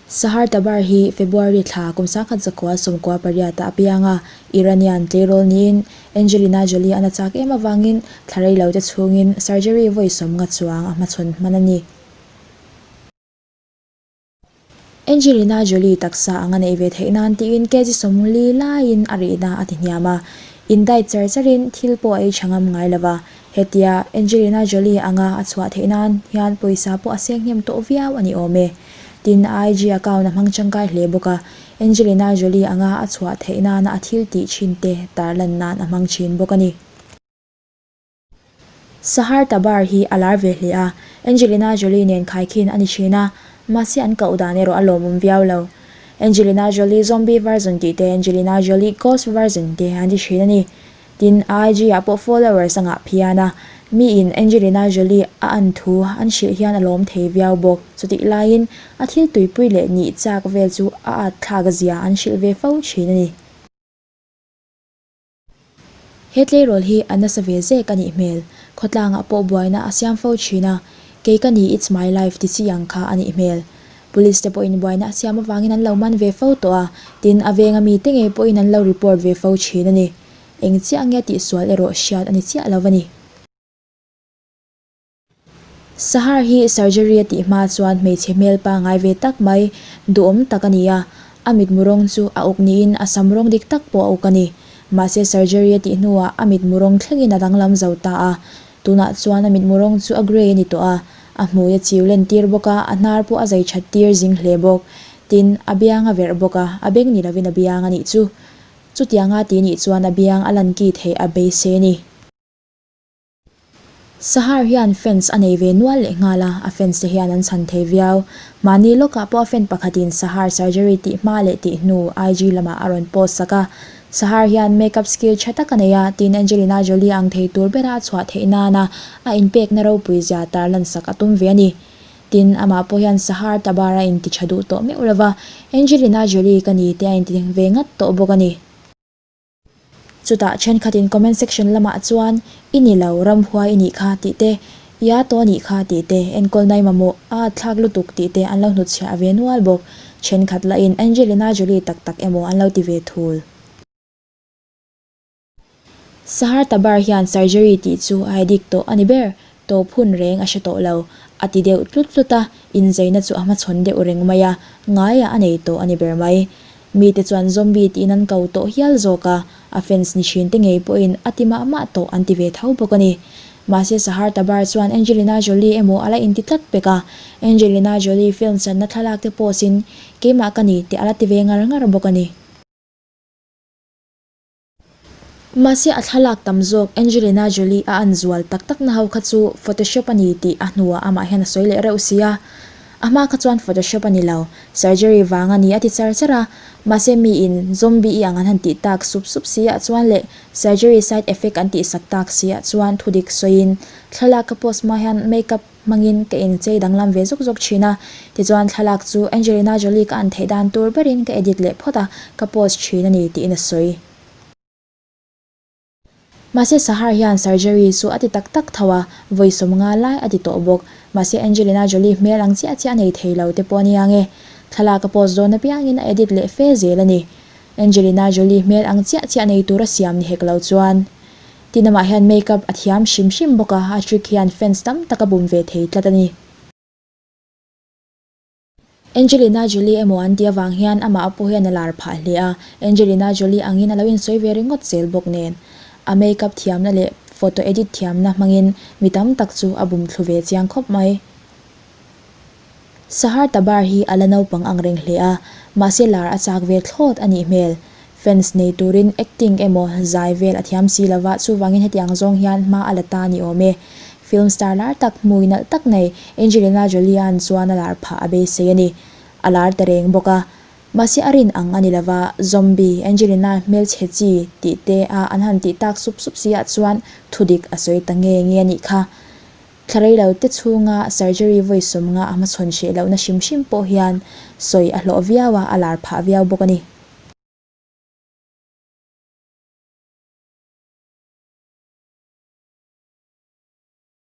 Sahar Tabar hi February thla kum 1998 ah a piang a, Iranian tleirawl niin Angelina Jolie a na chak em avangin thla rei lo te chhungin surgery vawi 50 chuang a hmachhawn hman a ni. Angelina Jolie taksa ang a neih ve theih nan tiin kg 40 laiin a rihna a ti hniam a, in diet char charin thil pawh a ei tha ngam ngai lo va, hetia Angelina Jolie anga a chhuah theih nan hian pawisa pawh a seng hnem tawh viau a ni awm e. Tin, a IG account a hmang tangkai hle bawk a, Angelina Jolie anga a chhuah theih nana a thil tih thin te tarlan nan a hmang thin bawk a ni. Sahar Tabar hi a lar ve hle a, Angelina Jolie nen khaikhin a ni thin a, mahse an koh dan erawh a lawmawm viau lo. Angelina Jolie Zombie version tih te, Angelina Jolie Ghost version te an ti thin a ni. Tin, IG ah pawh followers a ngah phian a, miin Angelina Jolie a an thu an hrilh hian a lawm thei viau bawk. Chutih laiin a thil tuipui leh nih chak vel chu a at thlak zia an hrilh ve fo thin a ni. He tleirawl hi a nasa ve zek a nih hmel. Khawtlangah pawh buaina a siam fo thin a, kei ka ni it's my life ti chi ang kha a nih hmel. Police te pawhin buaina a siam avangin an lo man ve fo tawh a, tin a venga mite ngei pawhin an lo report ve fo thin a ni. Eng chiah nge tihsual erawh hriat a ni chiah lo a ni. Sahar hi surgery a tih hma chuan hmeichhe hmel pangngai ve tak mai, duhawm tak a ni a. A mitmu rawng chu a uk niin a sam rawng dik tak pawh a uk a ni. Mahse surgery a tih hnuah a mitmu rawng thlengin a danglam zo ta a. Tunah chuan a mitmu rawng chu a grey a ni tawh a. A hmui a chiu len tir bawk a, a hnar pawh a zai that tir zing hle bawk. Tin, a biang a verh bawk a, a beng ni lovin a biang a nih chu. Chutianga ti nih chuan a biang a lan ki theih a beisei a ni. Sahar hian fans a nei ve nual leh nghal a, a fans te hian an chhan thei viau. Mahni lawkah pawh a fan pakhatin Sahar surgery tih hma leh tih hnu IG lamah a rawn post sak a. Sahar hian makeup skill tha tak a nei a, tin Angelina Jolie ang thei tur bera a chhuah theih nana a inpekna ropui zia tarlan sak a tum ve a ni. Tin, amah pawh hian Sahar Tabar a inti tha duh tawh meuh lova, Angelina Jolie ka ni te a inti ve ngat tawh bawk a ni. Chutah thenkhatin comment section lamah chuan I ni lo, ramhuai i nih kha tih te, I a tawh nih kha tih te, enkawl nai mamawh a thlak lutuk tih te an lo hnutchhiah ve nual bawk. Thenkhat lahin Angelina Jolie tak tak emaw an lo ti ve thul. Sahar Tabar hian surgery tih chu a addict tawh a ni ber, tawp hun reng a hre tawh lo. A ti deuh tlut tlut a, inzeina chu a hmachhawn deuh reng mai a, ngaiah a nei tawh a ni ber mai. Mite chuan zombie tiin an ko tawh hial zawk a, a fans ni thin te ngei pawhin a ti mah mah tawh an ti ve tho bawk a ni. Mahse Sahar Tabar chuan Angelina Jolie emaw a la inti tlat pek a, Angelina Jolie film channa thlalak te post in keimah ka ni tih a la ti ve ngar ngar bawk a ni. Mahse a thlalak tam zawk Angelina Jolie a an zual tak tak na ho kha chu photoshop a ni tih a hnuah amah hian a sawi leh reuh si a. A hma kha chuan photoshop a ni lo, surgery vang a ni a ti char char a. Mahse miin zombie i ang an han tih tak sup sup si ah chuan leh surgery side effect an tih sak tak si ah chuan thudik sawiin thlalak ka post hma hian makeup hmangin ka inchei danglam ve zawk zawk thin a, tichuan thlalak chu Angelina Jolie ka an theih dan tur berin ka edit leh phawt a, ka post thin a ni tiin a sawi. Mahse Sahar hian surgery chu a ti tak tak tho a, vawi 50 lai a ti tawh bawk. Mahse Angelina Jolie hmel ang chiah chiah a nei thei lo te pawh a nia nge. Thlalak a post dawn apiangin a edit leh fe zel a ni. Angelina Jolie hmel ang chiah chiah nei tura siam ni hek lo chuan. Tin amah hian makeup a thiam hrim hrim bawk a, a trick hian fans tam tak a bum ve thei tlat a ni. Angelina Jolie emaw an tih avang hian amah pawh hian a lar phah hle a, Angelina Jolie angin a lo insawi ve ringawt zel bawk nen. A makeup thiamna leh photo edit thiamna hmangin mi tam tak chu a bum thlu ve chiang khawp mai. Sahar Tabar hi a la naupang ang reng hle a, mahse lar a chak ve thlawt a nih hmel. Fans nei turin acting emaw zai vel a thiam si lova, chuvangin hetiang zawng hian hma a la ta ni awm e. Film star lar tak, hmui nalh tak nei Angelina Jolie-a'n chuan a lar phah a beisei a ni. A lar ta reng bawk a. Mahse a rin ang a ni lova, Zombie, Angelina hmelchhe chi tih te a an han tih tak sup sup si ah chuan thudik a sawi ta nge nge a nih kha. Thla rei lo te chhunga surgery vawi 50 a hmachhawn hreh lohna hrim hrim pawh hian sawi a hlawh viau a, a lar phah viau bawk a ni.